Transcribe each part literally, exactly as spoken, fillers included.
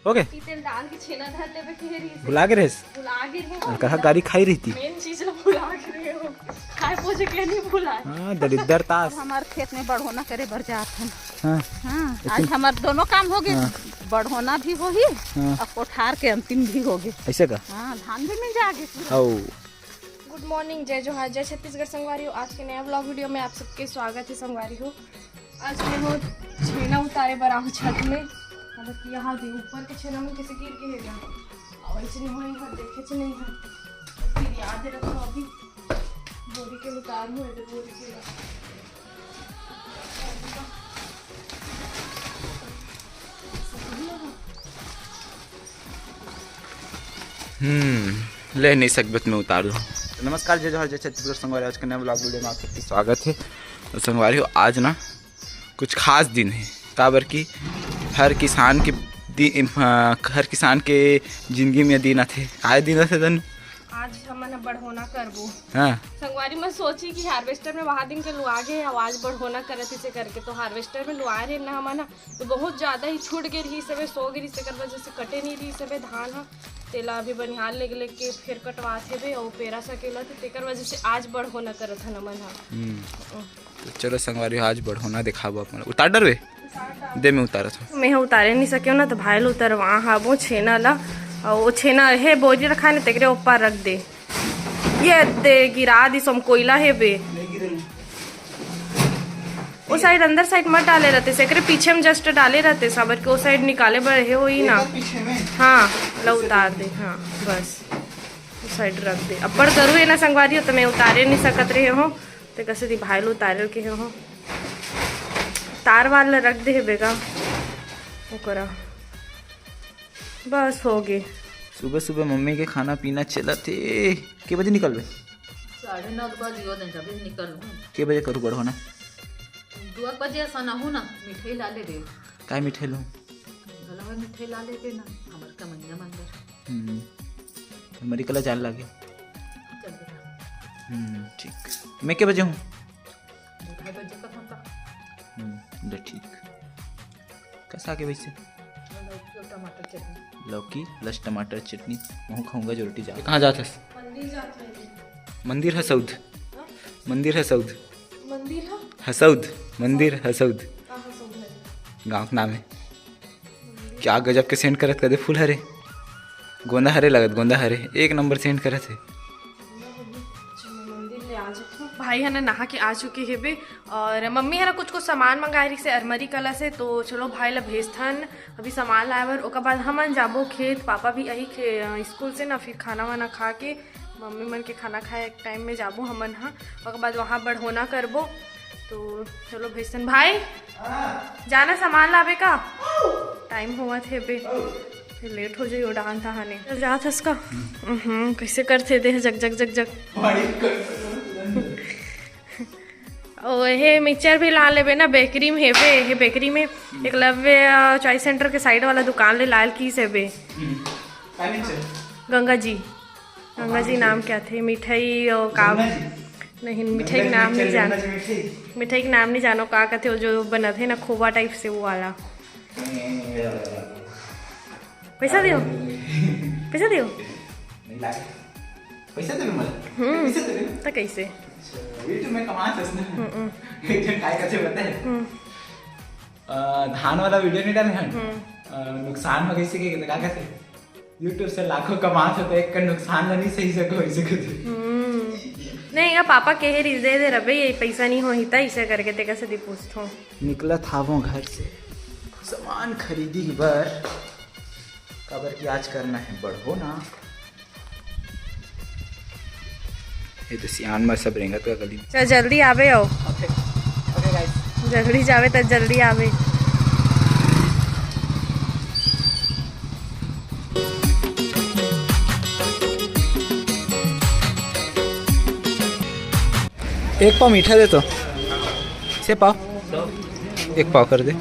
हो गे? तेल डाल के छेना धर लेबे के रहिस। भुला गे रहिस? भुला गे रहिस। अउ कहा गारी खाई रहिती। मेन चीज ला भुला गे रहिस। खाए पोजे के नहीं भुला। हाँ, दरिद्दर तास। हमार खेत में बढ़ोना करे बर जात हन। हाँ। हाँ, आज हमार दोनों काम हो गे। हाँ। बढ़ोना भी होही हाँ। अउ कोठार के अंतिम भी हो गे। ऐसे का? हाँ, धान भी मिंजा गे। हौ। गुड मॉर्निंग, जय जोहार, जय छत्तीसगढ़ संगवारी हो। आज के नया व्लॉग वीडियो में आप सबके स्वागत है संगवारी हो। आज मैं हो छेना उतारे बर आहूँ छत में। मतलब कि यहाँ दे ऊपर के छेना में कैसे गिर गए ना, और ऐसे नहीं हुई है, देखे से नहीं है। फिर याद रखो अभी बोरी के उतार हुए तो बोरी के हम्म, ले नहीं सकबे त मैं उतार लूँ। नमस्कार, जय जोहार, जय छत्तीसगढ़ संगवारी, आज के नए व्लॉग वीडियो में आप सबके स्वागत है। तो संगवारी हो, आज ना कुछ खास दिन है, काबर कि हर किसान के दि-, अ, हर किसान के जिंदगी में दिन आथे। काय दिन आथे तन? आज हमन ह बढ़ोना करबो। हाँ। संगवारी मन सोची कि हार्वेस्टर में वहा दिन के लुआ गे, अउ आज बढ़ोना करत इसे करके, तो हार्वेस्टर में लुआ रहे ना हमन ह, तो बहुत ज्यादा ही छूट गे रहिस हवे, सो गे रहिस, एकर वजह से कटे नहीं रहिस हवे धान ह। तेला अभी बनिहार लेग लेग के फेर कटवात हेबे, अउ पेरा सकेला, तो तेकर वजह से आज बढ़ोना करत हन हमन ह। हम्म। तो चलो संगवारी, आज बढ़ोना देखाबो अपन। उतार डरबे? दे, मैं उतारत हूँ। मैं ह उतारे नहीं सकेव ना, तो भाई ल उतरवा हाबो छेना ला। अउ वो छेना हे बोरी रखा है ना, तेकरे ऊपर रख दे। ये दे, गिरा दिस हम, कोयला हे बे। वो साइड, अंदर साइड मत डाले रहते, सेकरे पीछे में जस्ट डाले रहते, साबर के वो साइड निकाले बर हे होई ना। हाँ, ला उतार दे, हाँ, बस वो साइड रख दे। अब्बड़ गरु हे ना संगवारी हो, तो मैं उतारे नहीं सकत रहे हो, तो कैसे दी भाई लो उतारे के हो। तार वाल ला रख दे हे बेगा, ओकरा। बस हो गे। सुबह सुबह मम्मी के खाना पीना चलत हे। के बजे निकलबे? साढ़े नौ बजे हो दिन, अभी निकल लूँ। के बजे करू बढ़ोना? दो बजे असन आहू ना, मिठाई ला ले दे। काय मिठाई लूँ? भला हो मिठाई ला ले दे ना, हमर कमैया मंदिर। हम्म। मरी कला जाल लागे। चल बेटा। हम्म, ठीक। मैं के बजे हूँ? ढाई बजे तक हम का। हम्म, ले ठीक। कस आगे वैसे? लौकी और टमाटर चटनी। लौकी प्लस टमाटर चटनी। महू खाऊंगा जो रोटी जा। कहाँ जात हस? मंदिर जात हन। मंदिर हसौद। हाँ? मंदिर हसौद। मंदिर ह? हसौद। मंदिर हसौद। हाँ, हसौद है। गाँव के नाम है। क्या गजब के सेंट करत कदे फूल हरे। गोंदा हरे लगत, गोंदा हरे। एक नंबर सेंट करत है। भाई ह ना नहा के आ चुके हेबे और मम्मी ह ना कुछ कुछ सामान मंगाए रहिसे अरमरी कला से, तो चलो भाई ला भेजथन अभी सामान लाए बर। ओकर बाद हमन जाबो खेत, पापा भी अही खे-, स्कूल से ना, फिर खाना वाना खा के मम्मी मन के खाना खाए टाइम में जाबो हमन ह। ओकर बाद वहाँ बढ़ोना करबो। तो चलो भेजथन भाई, जाना सामान लाबे का? टाइम होवत हे बे, फिर लेट हो जाई ओ डाहन तहाने। चल जात हस का? हम्म, कैसे करथे देह जग जग जग जग। ओ हे मिक्सचर भी ला लेबे ना, बेकरी में हेबे, हे बेकरी में एकलव्य, अ, चॉइस सेंटर के साइड वाला दुकान ले लाल की से बे। हम्म। का मिक्सचर? गंगा जी। गंगा जी नाम क्या थे? मिठाई और का? गंगा जी। नहीं, मिठाई के नाम नहीं जानो। मिठाई के नाम नहीं जानो, का कहते हो जो बनाते हैं ना खोवा टाइप से, वो वाला। पैसा दियो। पैसा दियो। नहीं लागे। पैसा देबे मला? हम्म। पैसा देबे ना? त कैसे? अच्छा, YouTube में कमात हस ना। हम्म, हम्म। एक जन काय कथे बताए? हम्म। अ, धान वाला वीडियो नहीं डाले हन? हम्म। अ, नुकसान हो गई से के, का कहते? YouTube से लाखों कमात हो तो एक का नुकसान ला नहीं सही सको, ऐसे कहते। हम्म। नहीं, ये पापा कहे रहिस दे दे रबे, ये पैसा नहीं होही त ऐसे करके तेका से दी पूछथों। निकलत हावों घर से सामान खरीदी बर, काबर कि आज करना है बढ़ोना। ये तो सियान में सब रेंगत का गली में। चल जल्दी आवे हो। ओके, ओके गाइस। जल्दी जावे त जल्दी आवे। एक पाव मीठा दे तो। से पाव। एक पाव कर दे।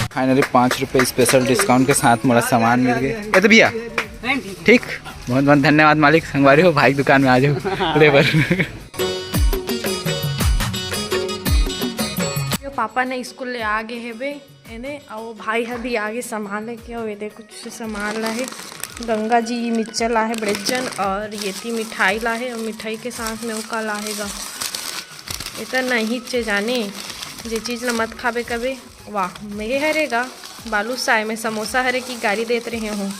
फाइनली पाँच रुपये स्पेशल डिस्काउंट के साथ मोला सामान मिल गए। ये तो भैया, ठीक, बहुत बहुत धन्यवाद मालिक। संगवारी हो, भाई की दुकान में आ जाओ लेबर। यो पापा ने स्कूल ले आ गए हेबे। एने, अउ भाई ह भी आगे सामान लेके, अउ एदे कुछ सामान ला हे। गंगा जी मिक्चर ला हे बड़े जन, अउ ये ती मिठाई ला हे, अउ मिठाई के साथ में ओका ला हे गा। एता नहीं चे जाने, जे चीज ला मत खाबे कबे। वाह, मैं हरे गा बालूशाही में समोसा हरे की गारी देत रहे हूँ,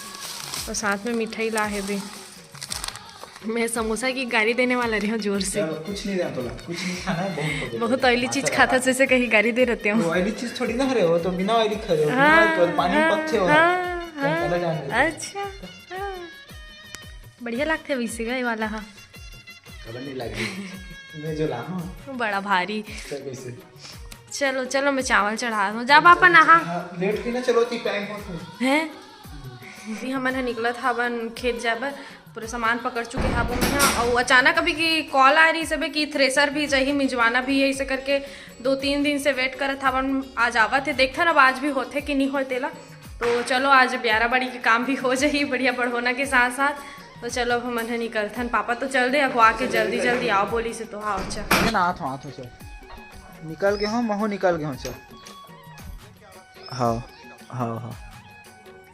अउ साथ में मिठाई ला हे बे। मैं समोसा की गारी देने वाला रही हूँ जोर से। चलो, कुछ नहीं देना तोला, कुछ नहीं खाना है, बहुत हो गया। बहुत ऑयली चीज खाता, जैसे कहीं गारी दे रहते हो। ऑयली चीज थोड़ी ना हरे हो, तो बिना ऑयली खा रहे हो, बिना हाँ, ऑयल के, और पानी में हाँ, पकते हो। हाँ, हाँ। अच्छा, हाँ। बढ़िया लागथे वैसे गा ये वाला, हाँ। खबर नहीं लग रही। मैं जो ला हूँ। बड़ा भारी। कैसे? चलो, चलो, मैं चावल चढ़ा दूँ। जा पापा नहा। हाँ, लेट के ना चलो, ती टाइम बहुत है। हैं? अभी हमन ह निकलत हावन खेत जाए बर, पूरा सामान पकड़ चुके हाबो मैं ह। अउ अचानक अभी की कॉल आ रही सबे कि थ्रेसर भी चाहिए, मिंजवाना भी है, इसे करके दो तीन दिन से वेट करत हावन। आज आवत है, देखथन अब आज भी होथे कि नहीं होय तेला। तो चलो, आज ब्यारा बाड़ी के काम भी हो जाही बढ़िया बढ़ोना के साथ साथ। तो चलो, अब हमन ह निकलथन। पापा तो चल दे अगवा के, जल्दी जल्दी आओ बोली से, तो हाँ, अच्छा। ये ना, आत हो, आत हो, चल। निकल गए हो, महू निकल गए हो, चल। हाँ, हाँ, हाँ।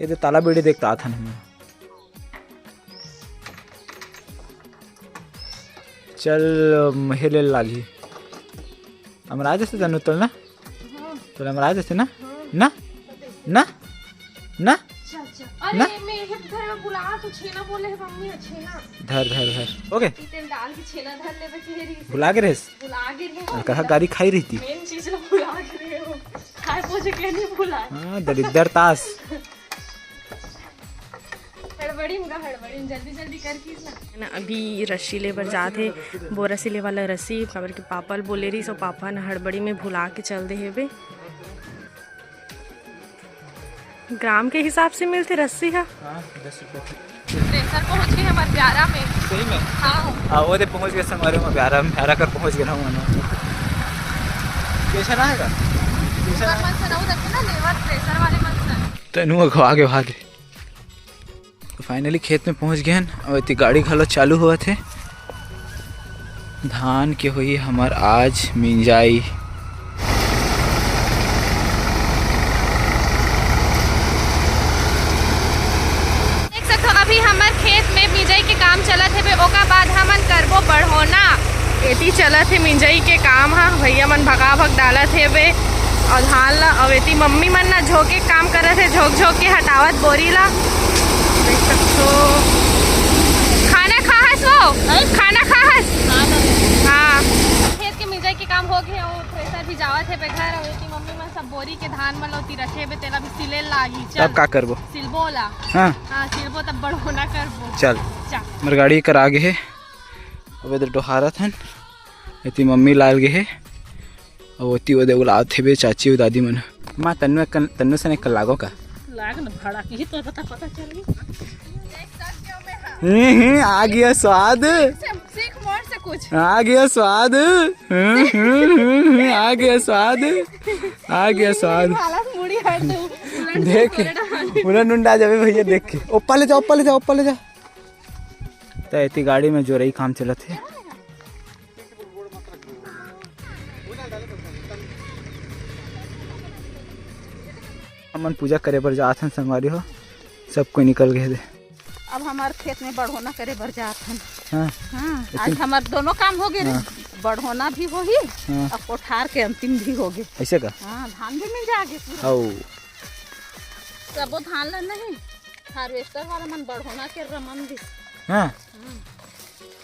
ये तो ताला बेड़ी देखता आथन हम। चल, महेले लागी। हमरा आ जैसे तनु तोल ना? हाँ। तोल हमरा आ जैसे ना? हाँ। ना? ना? ना? अच्छा, अच्छा। अरे, ना? मैं ये घर में बुला तो छेना बोले है मम्मी, छेना। धर, धर, धर। ओके। तेल डाल के छेना धर लेबे के रही। भुला के रहिस? भुला के नहीं। कहा गारी खाई रही थी। मेन चीज ला भुला के रहे हो। खाए पोजे के नहीं भुला। हाँ, दरिद्दर तास। हड़बड़ी में गा, हड़बड़ी में जल्दी जल्दी कर कीस ना। है ना, अभी रस्सी ले बर जात हे, बोरा सिले वाला रस्सी, काबर के पापा ल बोले रहिस, अउ पापा न हड़बड़ी में भुला के चल दे हेबे। ग्राम के हिसाब से मिलथे रस्सी हा। हाँ, दस रुपया। थ्रेसर पहुँच गए हमारे ब्यारा में। सही में? हाँ। हाँ, वो दे पहुँच गए संगवारी में ब्यारा में, ब्यारा कर पहुँच गए ना हम। कैसा ना है का? कैसा ना? मन से ना, वो देखो ना, लेबर थ्रेसर वाले मन से। तनु अगवा के भागे। तो फाइनली खेत में पहुंच गए हन, अउ एती गाड़ी घलो चालू होवत हे। धान के होही हमर आज मिंजाई। देख सकथो, अभी हमर खेत में मिंजाई के काम चलत हेबे, ओकर बाद हमन करबो बढ़ोना। एती चलत हे मिंजई के काम ह, भैया मन भगा भग डालत हे बे। अउ धान ला, अउ एती मम्मी मन ना झोंके के काम करत हे, झोंक झोंक के हटावत बोरी ला। देख सकथो। खाना खा हस वो? हैं? खाना खा हस? हाँ, हाँ। खेत के मिंजई के काम हो गए, अउ थ्रेसर भी जावत हे बे घर, अउ एती मम्मी मन सब बोरी के धान मन ला ओती रखे बे, तेला भी सिले लागी। चल। तब का करबो? सिलबो ला। हाँ। हाँ, सिलबो तब बढ़ोना करबो। चल। चल। हमर गाड़ी कर आगे हे। अब इधर डोहारत हन, एती मम्मी लाल गे हे, अउ ओती ओदे उलावत हेबे चाची अउ दादी मन। माँ, तन्नू एक कन-, तन्नू से एक लागो का? लाग न भाड़ा की ही तो पता, पता चल गई। हम्म, हम्म, आ गया स्वाद। सीख मोर से कुछ। आ गया स्वाद। हम्म, हम्म, हम्म, हम्म, आ गया स्वाद। आ गया स्वाद। हालत मुड़ी है तू। देख, पूरा नुंडा जाबे भैया, देख के। ओप्पा ले जा, ओप्पा ले जा, ओप्पा ले जा। त एती गाड़ी में जोरई काम चलत हे। हमन पूजा करे बर जात हन संगवारी हो, सब कोई निकल गए दे। अब हमार खेत में बढ़ोना करे बर जात हन। हाँ। हाँ, लेकिन आज हमार दोनों काम हो गए रे। हाँ। बढ़ोना भी होही हाँ। और कोठार के अंतिम भी हो गए। ऐसे का? हाँ, धान भी मिंजा गए पूरा। हौ। सबो धान ला नहीं, हार्वेस्टर वाला मन बढ़ोना के रमन दिस। हाँ। हम्म।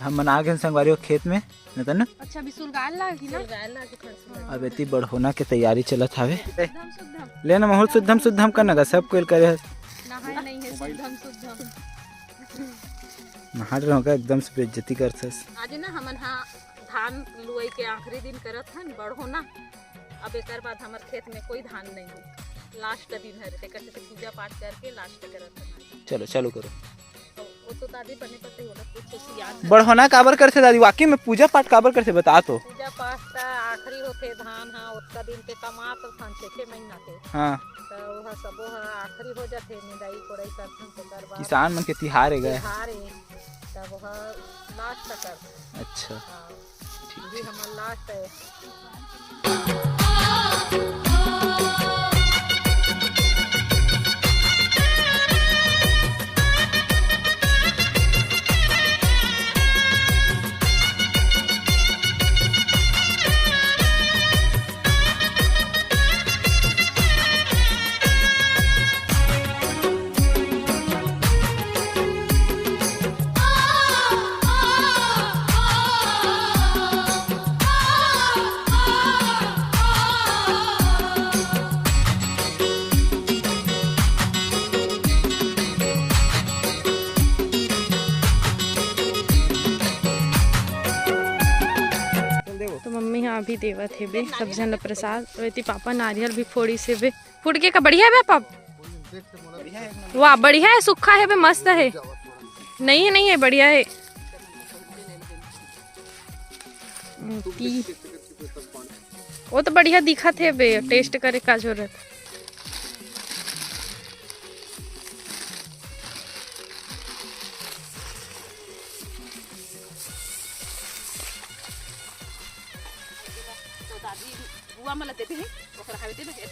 हमन आ गए संगवारी हो खेत में, न तन्नू? अच्छा, अभी सुलगाल लागी ना? सुलगाल लागी थोड़ा सा। अब एती बढ़ोना के तैयारी चलत हावे। शुद्धम शुद्धम। ले ना, महू ल शुद्धम शुद्धम कर ना गा, सब कोई करे हस। नहाए नहीं है, शुद्धम शुद्धम। नहा रहे हो का, एकदम से बेइज्जती करथस। आज ना हमन हा धान लुआई के आखिरी दिन करत हन बढ़ोना। अब एकर बाद हमर खेत में कोई धान नहीं है, लास्ट दिन हरे, तेकर से पूजा पाठ करके लास्ट करत हन। चलो, चालू करो। तो वो तो दादी बने पता ही होला, कुछ ऐसी याद नहीं। बढ़ोना काबर करथे दादी? वाकई में पूजा पाठ काबर करथे, बता तो। पूजा पाठ का आखिरी होथे धान, हाँ, ओतका दिन के कमात हन छे, छे महीना के। हाँ। तो वह सबो ह आखिरी हो जाथे, निंदाई कोड़ाई करथन, तेकर बाद किसान मन के तिहार हे गा। तिहार हे, तब वह लास्ट करथे। अच्छा। हाँ। ठीक, अभी ठीक। हमर लास्ट है। ये देवत हेबे सब झन ल प्रसाद। ओती पापा नारियल भी फोड़िस हेबे। फूट के का बढ़िया हे बे पाप? वाह, बढ़िया हे, सुक्खा हे बे, मस्त हे। नहीं हे, नहीं हे, बढ़िया हे। हम्म, पी। वो तो बढ़िया दिखत हे बे, टेस्ट करे का जरूरत। तो दादी बुआ मन ला देते हैं, ओकरा हवे देबे के,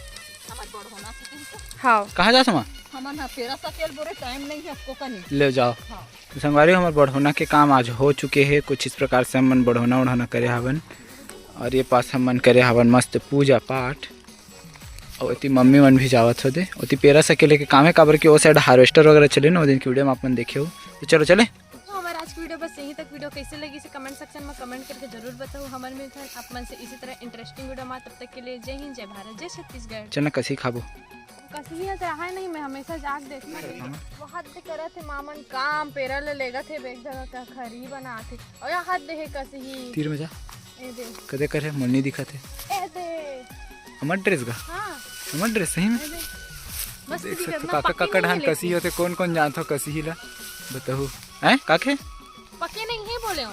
हमर बड़ होना सीखे ही तो। हाँ। कहाँ जात हमा? हमन ह पेरा सकेल बोरे, टाइम नहीं है आपको का नहीं। ले जाओ। हाँ। तो संगवारी हो, हमर बढ़ोना के काम आज हो चुके हे। कुछ इस प्रकार से हमन बढ़ोना उढ़ोना करे हवन और ये पास हमन करे हवन मस्त पूजा पाठ। और ओती मम्मी मन भी जावत हो दे, ओती पेरा सकेले के काम है, काबर कि ओ साइड हार्वेस्टर वगैरह चले ना, वो दिन की वीडियो में आप मन देखे हो। तो चलो चले। तो हमारा आज की वीडियो बस यहीं तक। वीडियो कैसे लगी इसे कमेंट सेक्शन में कमेंट करके जरूर बताओ। हमन मिलथन आप मन से इसी तरह इंटरेस्टिंग वीडियो में। तब तक के लिए जय हिंद, जय भारत, जय छत्तीसगढ़। चल ना कसी खाबो। कसी ही तो रहा नहीं, मैं हमेशा जाग देखना। वो हाथ दे करत हे मामन काम, पेरा ले लेगत हे, एक जगह का खरी बनात हे। और यहाँ हाथ दे हे कसी ही। तीर में जा। ए दे। कदे करे मोलनी दिखत हे। ए दे। हमर ड्रेस गा? हाँ। हमर ड्रेस सही में? ए दे। मस्त देख दिखत सकथो ना, काका पके काका नहीं ढान है कसी लेकिन। होते, कौन कौन जानथो कसी ही ला? बताहू। हैं काके? पके नहीं है बोले हो।